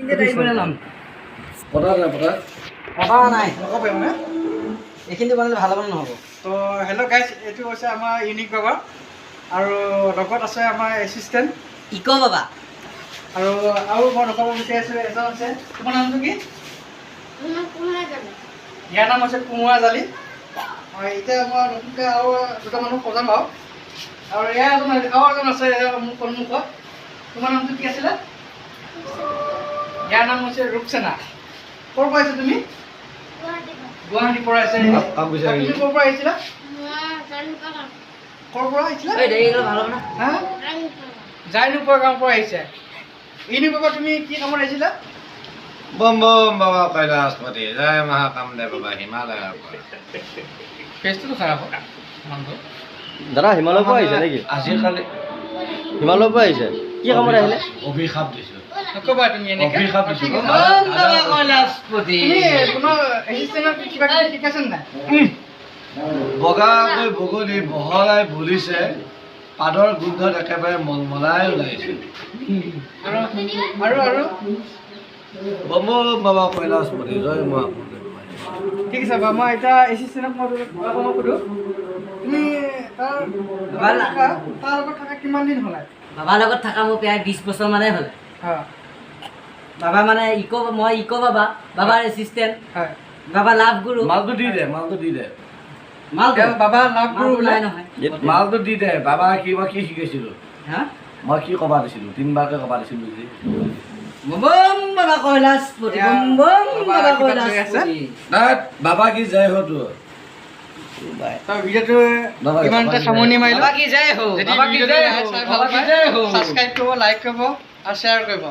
পতা নাই, পতা। পতা নাই। নক'ব মানে। এইখিনি বনালে ভাল হ'ব নে নহ'ব? তো হেল্ল' গাইজ, এইটো হৈছে আমাৰ ইউনিক বাবা আৰু লগত আছে আমাৰ এছিষ্টেণ্ট ইক' বাবা। আৰু আৰু মই দেখুৱাব বিচাৰিছোঁ, এজন আছে। তোমাৰ নামটো কি? ইয়াৰ নাম হৈছে কোমোৰা জালি। হয়, এতিয়া মই নতুনকৈ আৰু দুটা মানুহ সজাম আৰু আৰু এয়া এজন, আৰু এজন আছে এয়া মোৰ সন্মুখত। তোমাৰ নামটো কি আছিলে? ইয়াৰ নাম হৈছে ৰূপচেনা। ক'ৰ পৰা আহিছা তুমি? গুৱাহাটীৰ পৰা আহিছে। কাম বিচাৰি। তুমি ক'ৰ পৰা আহিছিলা? ক'ৰ পৰা আহিছিলা? ঐ, দেৰি গ'লে ভাল হ'ব না? হা, যাই নোপোৱা গাঁৱৰ পৰা আহিছে। ইউনিক বাবা, তুমি কি কামত আহিছিলা? বম বম বাবা কৈলাশপতি, জয় মহাকামদেৱ বাবা হিমালয়ৰ পৰা। ফেচটোতো খাৰাপ মানুহটো। দাদা, হিমালয়ৰ পৰা আহিছে নেকি? আজিকালি হিমালয়ৰ পৰা আহিছে। কি কামত আহিলে? অভিশাপ দিছো। নক'বা তুমি এনেকে। অভিশাপ দিছো। ঠিক আছে। বম বাবা কৈলাশপতি। তুমি তোমাৰ এছিষ্টেণ্টক কিবা কিবি শিকাইছে নাই? বগাকৈ বগলী বহলাই বুলিছে, পাদৰ গোন্ধত একেবাৰে মলমলাই ওলাইছে। আৰু আৰু আৰু বম বম বাবা কৈলাশপতি, জয় মহাকামদেৱ। ঠিক আছে বাৰু, মই এতিয়া এছিষ্টেণ্টক মই অকণমান সোধোঁ। তুমি তাৰ বাবা তাৰ লগত থকা কিমান দিন হ'লে? বাবাৰ লগত থকা মোৰ প্ৰায় 20 বছৰ মানেই হ'লে। বাবা মানে ইক', মই ইক' বাবা, বাবাৰ এছিষ্টেণ্ট। বাবা লাভ গুৰু। মালটো দি দে, মালটো দি দে। মাল তেওঁ বাবা লাভ গুৰু বোলে। নাই নহয়। মালটো দি দে। বাবা কি, মই কি শিকাইছিলো? হা? মই কি কবা দিছিলো? তিনিবাৰকে কবা দিছিলো যে। বম বাবা কৈলাশপতি, এয়া বম বম বাবা বাবা আশীৰ্বাদ লৈ আছে। কৈলাশপতি। নাই, বাবা কি জয় হতো। তো ভিডিঅ'টো বাবা, ইমানতে বাবা কি সামৰণি মাৰিলোঁ। বাবা কি জয় হো। যদি বাবা কি ভিডিঅ'টো জয় হো। চাই ভাল বাবা কি পায়, জয় হো। ছাবস্ক্ৰাইব কৰিব, লাইক কৰিব আৰু শ্বেয়াৰ কৰিব।